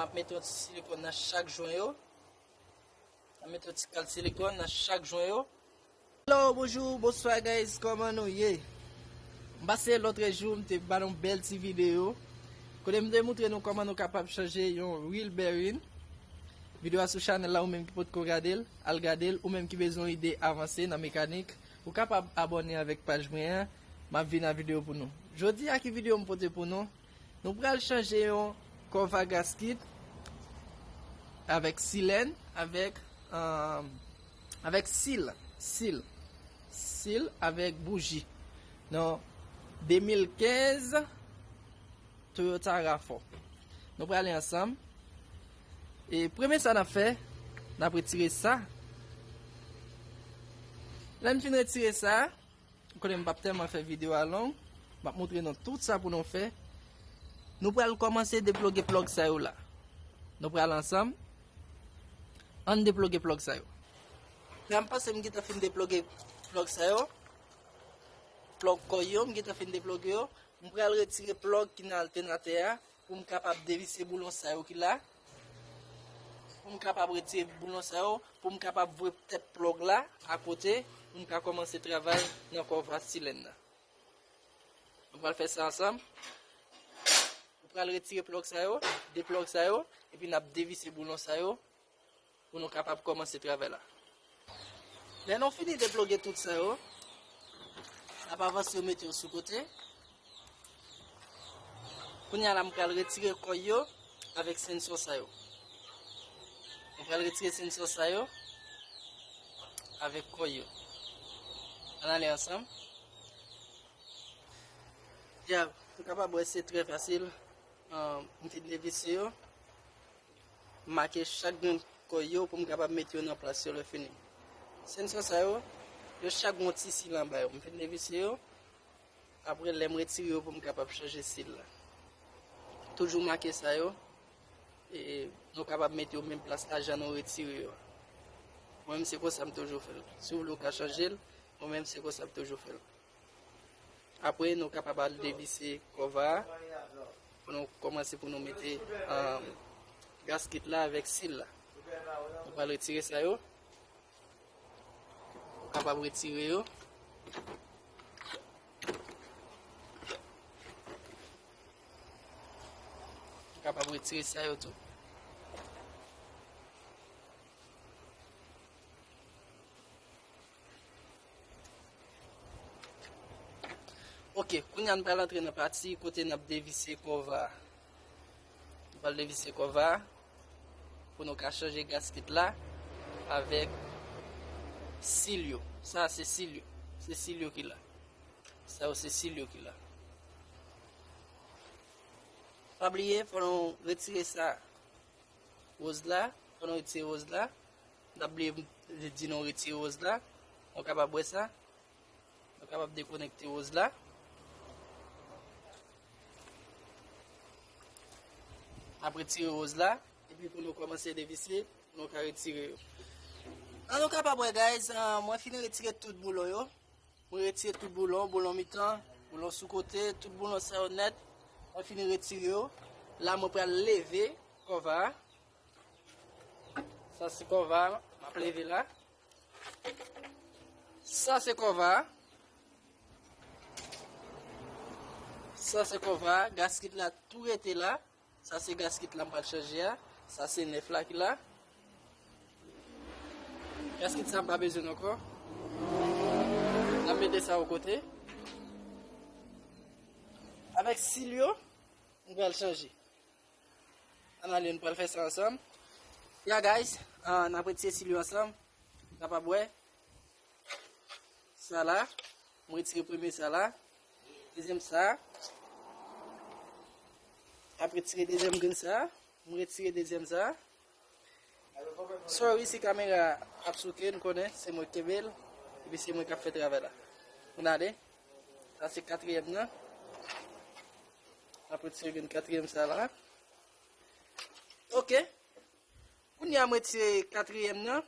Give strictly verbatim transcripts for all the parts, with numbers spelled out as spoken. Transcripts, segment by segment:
Ap mete yon ti silikòn nan chak jwen yo. Ap mete yon ti kal silikòn nan chak jwen yo. Hello, bonjou, bonswa guys, kòman nou ye? M pase lòtrejou, m te ba nou bèl ti videyo kote m te moutre nou kòman nou kapab chanje yon wheel bearing. Videyo a sou chanèl la, ou menm ki potko gade l, al gade l, ou menm ki bezwen ide avanse nan mekanik, ou kapab abòne avèk paj mwen an, m ap vin ak videyo pou nou. Jodi a ki videyo m pote pou nou? Nou pral chanje yon kòva gaskit avèk silèn, avèk, um, avèk sil, sil, sil avèk bouji. Non, de mil kenz Toyota RAV four. Nou prale ansanm. E premye sa n ap fè, n ap retire sa. Lè n fin retire sa, kote m p ap tèlman fè videyo a long, m ap moutre nou tout sa pou nou fè. Nou pral kòmanse deploge plòg sa yo la. Nou pral ansanm. Ann deploge plòg sa yo. La m panse m gentan fin deploge plòg sa yo. Plòg kòy yo, m gentan fin deploge yo. M pral retire plòg ki nan altènatè a pou m kapab devise boulon sa yo ki la. Pou m kapab retire boulon sa yo, pou m kapab voye tèt plòg la akote, pou m ka kòmanse travay nan kòva silèn nan. Nou pral fè sa ansanm. Nou pral retire plòg sa yo, de plòg sa yo, epi n ap devise boulon sa yo pou nou kapab kòmanse travay la. Lè nou fini deploge tout sa yo, n ap avanse yo mete yo sou kote. Kounye a la, m pral retire kòy yo avèk sensò sa yo. M pral retire sensò sa yo avèk kòy yo. Ann ale ansanm. Ya, ou kapab wè se trè fasil. Ah, m fin devise yo. M make chak grenn kòy yo pou m kapab mete yo nan plas yo lè fini. Sensò sa yo, yo chak gen yon ti sil anba yo. M fin devise yo. Apre, lè m retire yo pou m kapab chanje sil la. Toujou make sa yo. E nou kapab mete yo menm plas la jan nou retire yo a. Mwen menm se konsa m toujou fè l. Si w vle w ka chanje l, mwen menm se konsa m toujou fè l. Apre, nou kapab al devise kòva a pou nou kòmanse pou nou mete, um, gaskit la avèk sil la. Nou pral retire sa yo. Ou kapab retire yo. Ou kapab retire sa yo tou. Ok, kounye a n pral antre nan pati kote n ap devise kòva a. Nou pral devise kòva a pou nou ka chanje gaskit la avèk sil yo. Sa a se sil yo. Se sil yo ki la. Sa yo se sil yo ki la. Pa bliye, fò nou retire sa woz la. Fò nou retire woz la. N ap bliye di nou retire woz la. Nou kapab wè sa. Nou kapab dekonekte woz la. N ap retire woz la. Epi pou nou kòmanse devise, pou nou ka retire yo. An nou kapab wè, guys, ah, mwen fin retire tout boulon yo. Mwen retire tout boulon, boulon mitan, boulon sou kote, tout boulon sa yo nèt. Mwen fin retire yo. La, mwen pral leve kòva a. Sa se kòva a, m ap leve la. Sa se kòva a. Sa se kòva a. Gaskit la tou rete la. Sa se gaskit la m pral chanje a. Sa se nèf la ki la. Gaskit sa m pa bezwen l ankò. N ap mete sa yon kote. Avèk sil yo, m pral chanje. Ann ale, nou pral fè sa ansanm. Ya, guys, ah, n ap retire sil yo ansanm. N kapab wè. Sa la. M retire premye sa la. Dezyèm sa. Ap retire dezyèm grenn sa. M retire dezyèm sa. Sorry si kamera ap souke, n konnen se mwen k kenbe l. Epi se mwen k ap fè travay la. Ann ale. Sa se katriyèm nan. Ap retire grenn katriyèm sa la. Ok. Kounye a m retire katriyèm nan.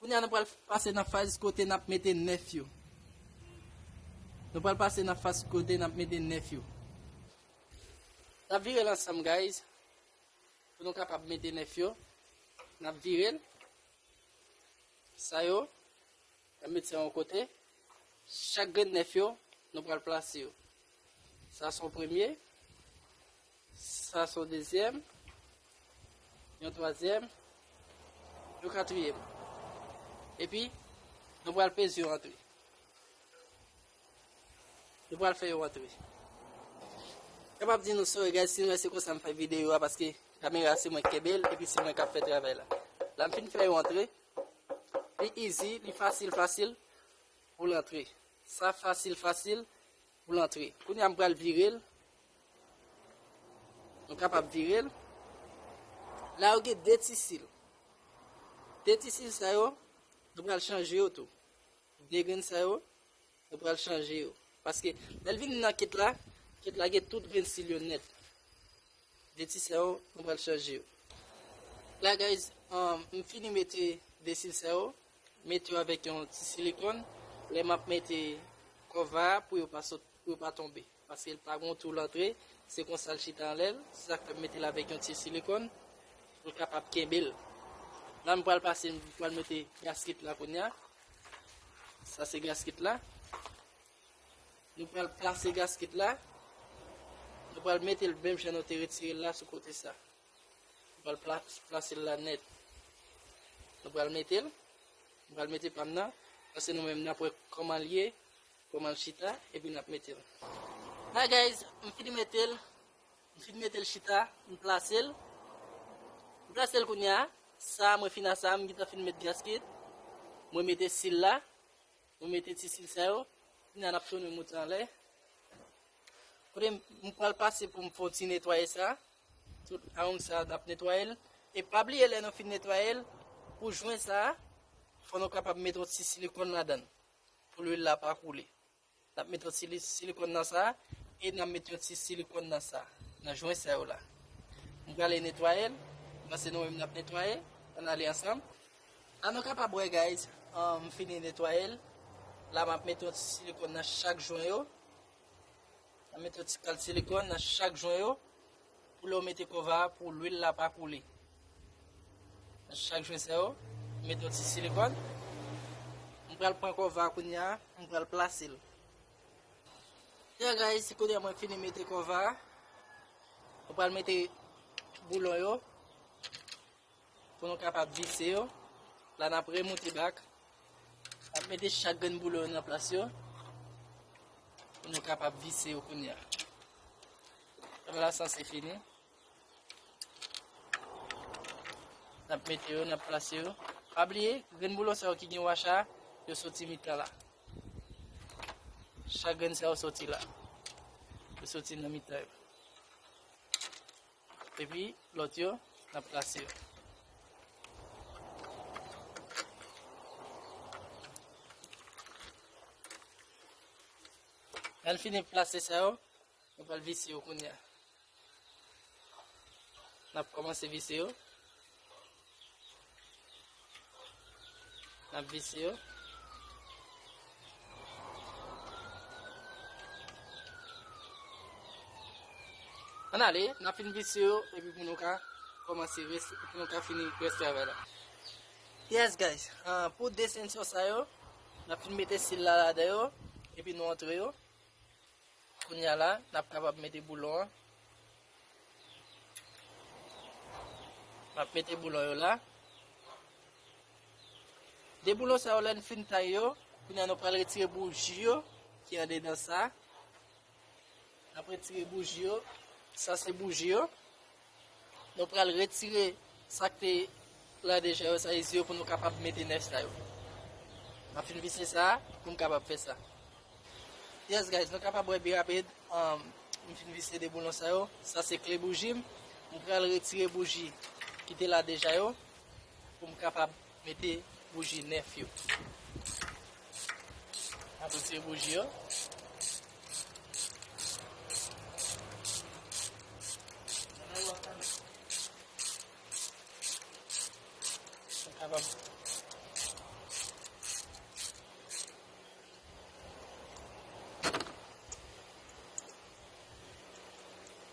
Kounye a nou pral pase nan faz kote n ap mete nèf yo. Nou pral pase nan faz kote n ap mete nèf yo. N ap vire l ansanm, guys. Pou nou kapab mete nèf yo, n ap vire l. Sa yo, n ap met sa yon kote. Chak grenn nèf yo, nou pral plase yo. Sa se yon premye, sa se yon dezyèm, yon twazyèm, yon katriyèm. Epi, nou pral peze yo antre. Nou pral fè yo antre. Kapab di nou sorry guys, si nou wè se konsa m fè videyo a, paske kamera se mwen k kenbe l, epi se mwen k ap fè travay la. La m fin fè yo antre. Li easy, li fasil, fasil pou l antre. Sa fasil, fasil pou l antre. Kounye a m pral vire l. Nou kapab vire l. La yo gen de ti sil. De ti sil sa yo, nou pral chanje yo tou. De grenn sa yo, nou pral chanje yo. Paske lè l vin nan kit la, kit la gen tout grenn sil yo nèt. De ti sil sa yo, nou pral chanje yo. La guys, um, m fini mete de sil sa yo, mete yo avèk yon ti silikòn. Lè m ap mete kòva a pou yo pa sot, pou yo pa tonbe. Paske l pa gon tou l antre, se konsa l chita anlè l. Se sa k fè m mete l avèk yon ti silikòn pou l kapab kenbe l. La m pral pase, m pral mete gasket la kounye a. Sa se gasket la. Nou pral plase gasket la. Nou pral mete l menm jan nou te retire l la sou kote sa. Nou pral pla-, plase l la nèt. Nou pral mete l. Nou pral mete pa m nan. Paske nou menm n ap wè kòman l ye, kòman l chita, epi n ap mete l. La guys, m fin mete l. M fin mete l chita, m plase l. M plase l kounye a. Sa, mwen fin a sa, m gentan fin met gasket. Mwen mete sil la. Mwen mete ti sil sa yo. Kounye a n ap tounen moute anlè. Kote m, m pral pase pou m fè yon ti netwaye sa. Tout awonn sa, n ap netwaye l. E pa bliye lè nou fin netwaye l, pou jwen sa, fò nou kapab mete yon ti silikòn ladan l. Pou lwil la pa koule. N ap mete yon ti li-, silikòn nan sa, e n ap mete yon ti silikòn nan sa, nan jwen sa yo la. M prale netwaye l, m panse nou menm n ap netwaye, ann ale ansanm. La nou kapab wè, guys, um, m fini netwaye l. La m ap mete yon ti silikòn nan chak jwen yo. M ap mete yon ti kal silikòn nan chak jwen yo. Pou lè w mete kòva a, pou lwil la pa koule. Nan chak jwen sa yo, m mete yon ti silikòn. M pral pran kòva a kounye a, m pral plase l. Ya guys, kounye a mwen fini mete kòva a. Mwen pral mete boulon yo. Pou nou kapab vise yo. La n ap remoute back. N ap mete chak grenn boulon yo nan plas yo. Pou nou kapab vise yo kounye a. Travay la sanse fini. N ap mete yo, n ap plase yo. Pa bliye, grenn boulon sa yo ki gen wacha, yo soti mitan la. Chak grenn sa yo soti la. Yo soti nan mitan yo. Epi, lòt yo, n ap plase yo. Lè n fini plase sa yo, nou pral vise yo kounye a. N ap kòmanse vise yo. N ap vise yo. Ann ale, n ap fin vise yo, epi pou nou ka kòmanse rès, pou nou ka fini rès travay la. Yes, guys. Ah, pou desension sa yo, n ap fin mete sil la ladan yo, epi nou antre yo. Kounye a la, n ap kapab mete boulon an. M ap mete boulon yo la. De boulon sa yo, lè n fin tay yo, kounye a nou pral retire bouji yo ki andedan sa. N ap retire bouji yo. Sa se bouji yo. Nou pral retire sa k te la deja yo, sa izi yo, pou nou kapab mete nèf sa yo. M ap fin vise sa pou m kapab fè sa. Yes, guys, nou kapab wè byen rapid. Um, m fin vise de boulon sa yo. Sa se kle bouji m. M pral retire bouji ki te la deja yo pou m kapab mete bouji nèf yo. N ap retire bouji yo. Sa kapab.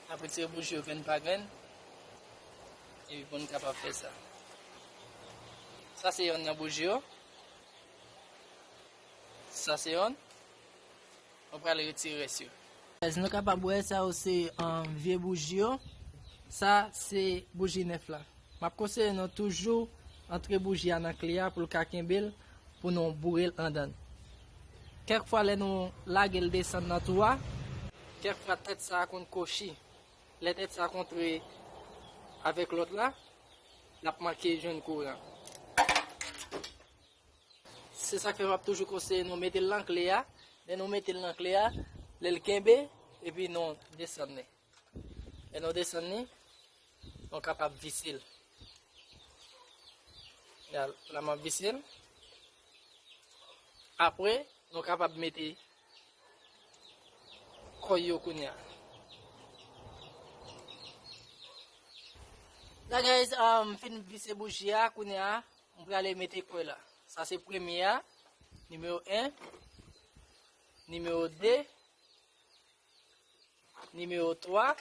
N ap retire bouji yo grenn pa grenn. Pou n kapab fè sa. Sa se yonn nan bouji yo. Sa se yonn. Mwen pral retire rès yo. Guys, nou kapab wè sa yo se, um, vye bouji yo. Sa se bouji nèf la. M ap konseye nou toujou antre bouji a nan kle a pou l ka kenbe l pou nou boure l andan. Kèk fwa lè nou lage l desann nan twou a, kèk fwa tèt sa a konn kwochi. Lè tèt sa a kontre avèk lòt la, l ap manke jwenn kouran. Se sa k fè m ap toujou konseye nou mete l nan kle a. Lè nou mete l nan kle a, lè l kenbe, epi nou desann li. Lè nou desann li, nou kapab vise l. Ya, la m ap vise l. Apre, nou kapab mete kòy yo kounye a. La, guys, um, m fin vise bouji a, kounye a, m prale mete kòy la. Sa se premye a, nimewo en, nimewo de, nimewo twa,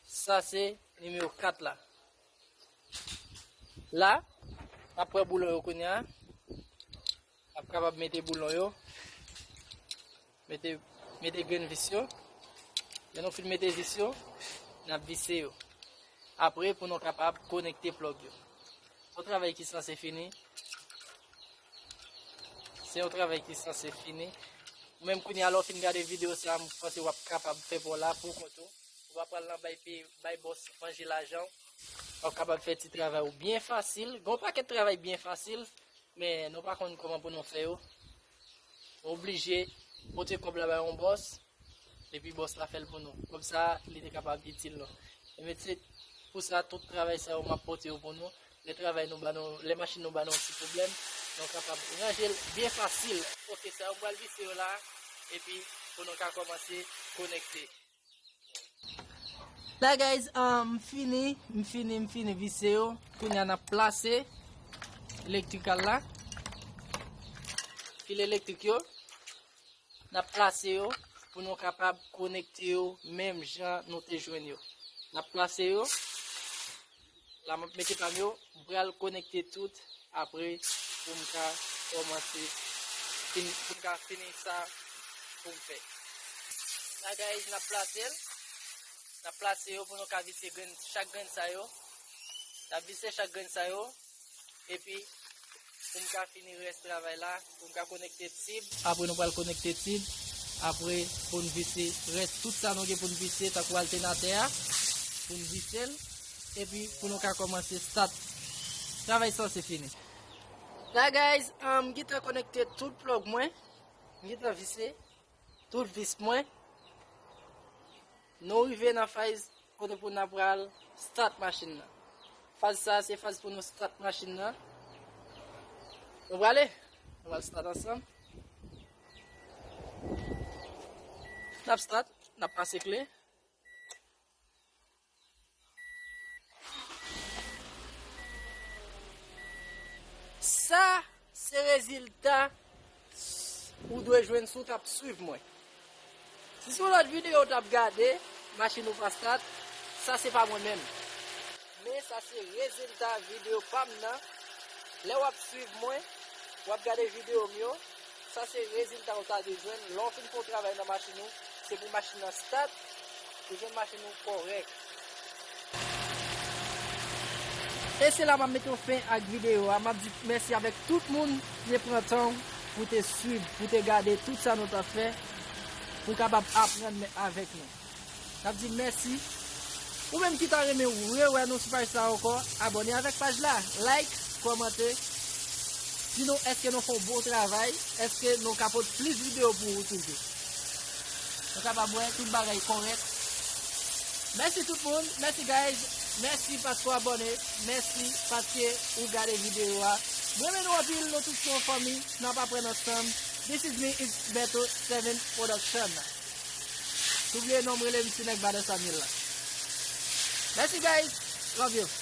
sa se nimewo kat la. La, n ap pran boulon yo kounye a. N ap kapab mete boulon yo. Mete, mete grenn vis yo. Lè nou fin mete vis yo, n ap vise yo. Apre, pou nou kapab konekte plòg yo. Se yon travay ki sanse fini. Se yon travay ki sanse fini. Ou menm kounye a, lè w fin gade videyo sa a, m panse w ap kapab fè pa w la pou kont ou. Ou pa pral nan bay peyi, bay bòs manje lajan w. W ap kapab fè ti travay ou byen fasil. Gen yon pakèt travay byen fasil, men nou pa konn kòman pou nou fè yo. Nou oblije pote kòb la bay yon bòs, epi bòs la fè l pou nou. Kòb sa a, li te kapab itil nou. Ebyen, se pou sa, tout travay sa yo, m ap pote yo pou nou. Lè travay nou ba nou, lè machin nou ba nou yon ti pwoblèm, nou kapab ranje l byen fasil. Ok, sa yo m pral vise yo la, epi pou nou ka kòmanse konekte. La, guys, um, m fini, m fini, m fini vise yo. Kounye a n ap plase elektrikal la. Fil elektrik yo, n ap plase yo pou nou kapab konekte yo menm jan nou te jwenn yo. N ap plase yo. La, m ap mete pa m yo, m pral konekte tout apre pou m ka kòmanse, fin, pou m ka fini sa pou m fè. La, guys, n ap plase l. N ap plase yo pou nou ka vise grenn, chak grenn sa yo. N ap vise chak grenn sa yo. Epi, pou m ka fini rès travay la, pou m ka konekte tib. Apre, nou pral konekte tib. Apre, pou n vise rès tout sa nou gen pou n vise, tankou altènatè a, pou n vise l. Epi, pou nou ka kòmanse start. Travay sa se fini. La, guys, um, m gentan konekte tout plòg mwen. M gentan vise tout vis mwen. Nou rive nan faz kote pou n ap pral start machin nan. Faz sa a se faz pou nou start machin nan. Nou prale? Nou pral start ansanm. N ap start, n ap pase kle. Sa se rezilta ou dwe jwenn si w t ap swiv mwen. Si se yon lòt videyo w t ap gade, machin ou pa start, sa se pa mwen menm. Men sa se rezilta videyo pa m nan. Lè w ap swiv mwen, w ap gade videyo m yo, sa se rezilta ou ta dwe jwenn lè w fin fè yon travay nan machin ou, se pou machin nan start, pou jwenn machin ou kòrèk. E se la m ap mete yon fen ak videyo a. M ap di mèsi avèk tout moun ki te pran tan w pou te swiv, pou te gade tout sa nou t ap fè, pou w kapab aprann avèk nou. N ap di mèsi. Ou menm ki ta renmen rewè nou sou paj sa ankò, abòne avèk paj la, like, kòmante. Di nou èske nou fè yon bon travay, èske nou ka pote plis videyo pou ou toujou. Nou kapab wè tout bagay kòrèk. Mèsi tout moun, mèsi guys, mèsi paske w abòne, mèsi paske ou gade videyo a. M renmen nou anpil, nou tout se yon fanmi, n ap aprann ansanm. This is me, it's Beto seven Production. Doubliye non m rele m se nèg Badan Samyèl la. Mèsi guys, love you.